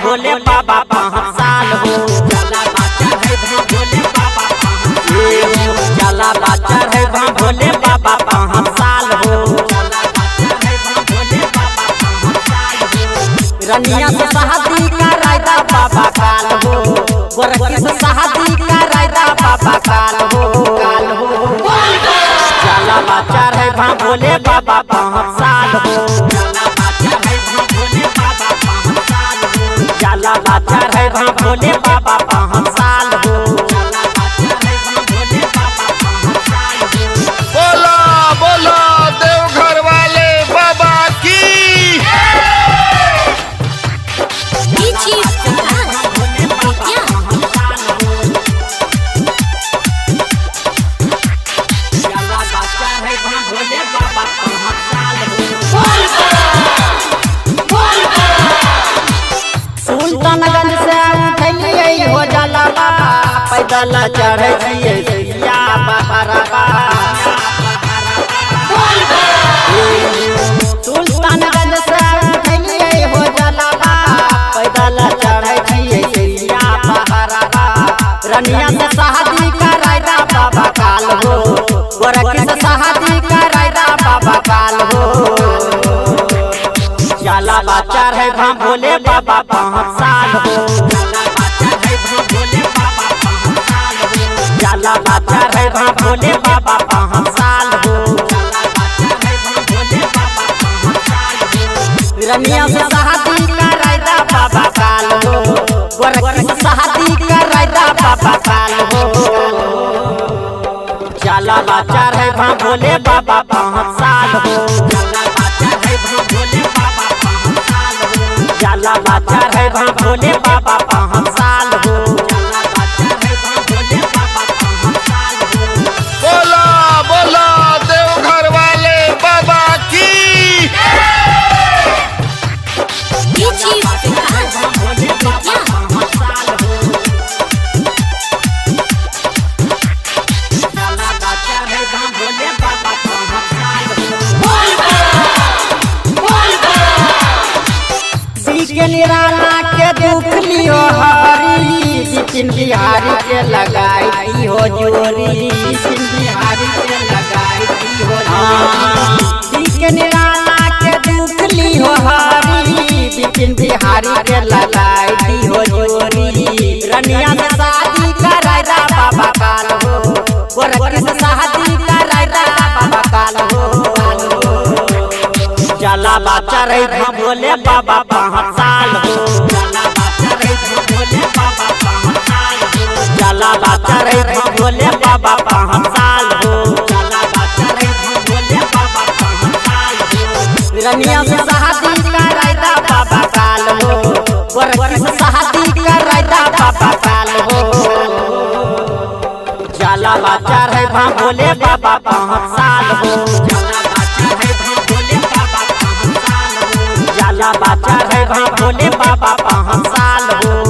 भोले बाबा 5 साल हो। जलवा चढ़ै भोले बाबा 5 जलवा चढ़ै भोले बाबा 5 साल हो। रनिया से शादी करायदा बाबा काल हो, गोरखी से शादी करायदा बाबा काल हो। जलवा चढ़ै भोले बाबा 5 साल हो। जलवा चढ़ै भोले बाबा 5 साल हो। बोला बोला देवघर वाले बाबा की। सुल्तानगंज से उठलियै हो जलवा, पैदल चढ़ै छियै सिया पहाड़वा। सुल्तानगंज से उठलियै हो जलवा, पैदल चढ़ै छियै सिया पहाड़वा। रनिया से शादी करायदा बाबा काल हो, गोरखी से शादी करायदा बाबा काल हो। जलवा चढ़ै भोले बाबा 5 साल हो। जलवा चढ़ै भोले बाबा 5 साल हो। रनिया से शादी करायदा बाबा काल हो, गोरखी से शादी करायदा बाबा काल हो। जलवा चढ़ै भोले बाबा 5 साल हो। जलवा चढ़ै भोले बाबा 5 साल हो। बोला बोला देवघर वाले बाबा की। के निराला के दुख लियो हरी, बिपिन बिहारी के लगाई दी हो जोरी। बिपिन बिहारी के लगाई दी हो जोरी। के निराला के दुख लियो हरी, बिपिन बिहारी के लगाई दी हो जोरी। रनिया से शादी करायदा बाबा काल हो, गोरखी से शादी करायदा बाबा काल हो। जलवा चढ़ै भोले बाबा 5 साल हो। जलवा चढ़ै भोले बाबा 5 साल हो। रनिया से शादी करायदा बाबा काल हो, गोरखी से शादी करायदा बाबा काल हो। जलवा चढ़ै भोले बाबा 5 साल हो। जलवा चढ़ै भोले बाबा 5 साल हो।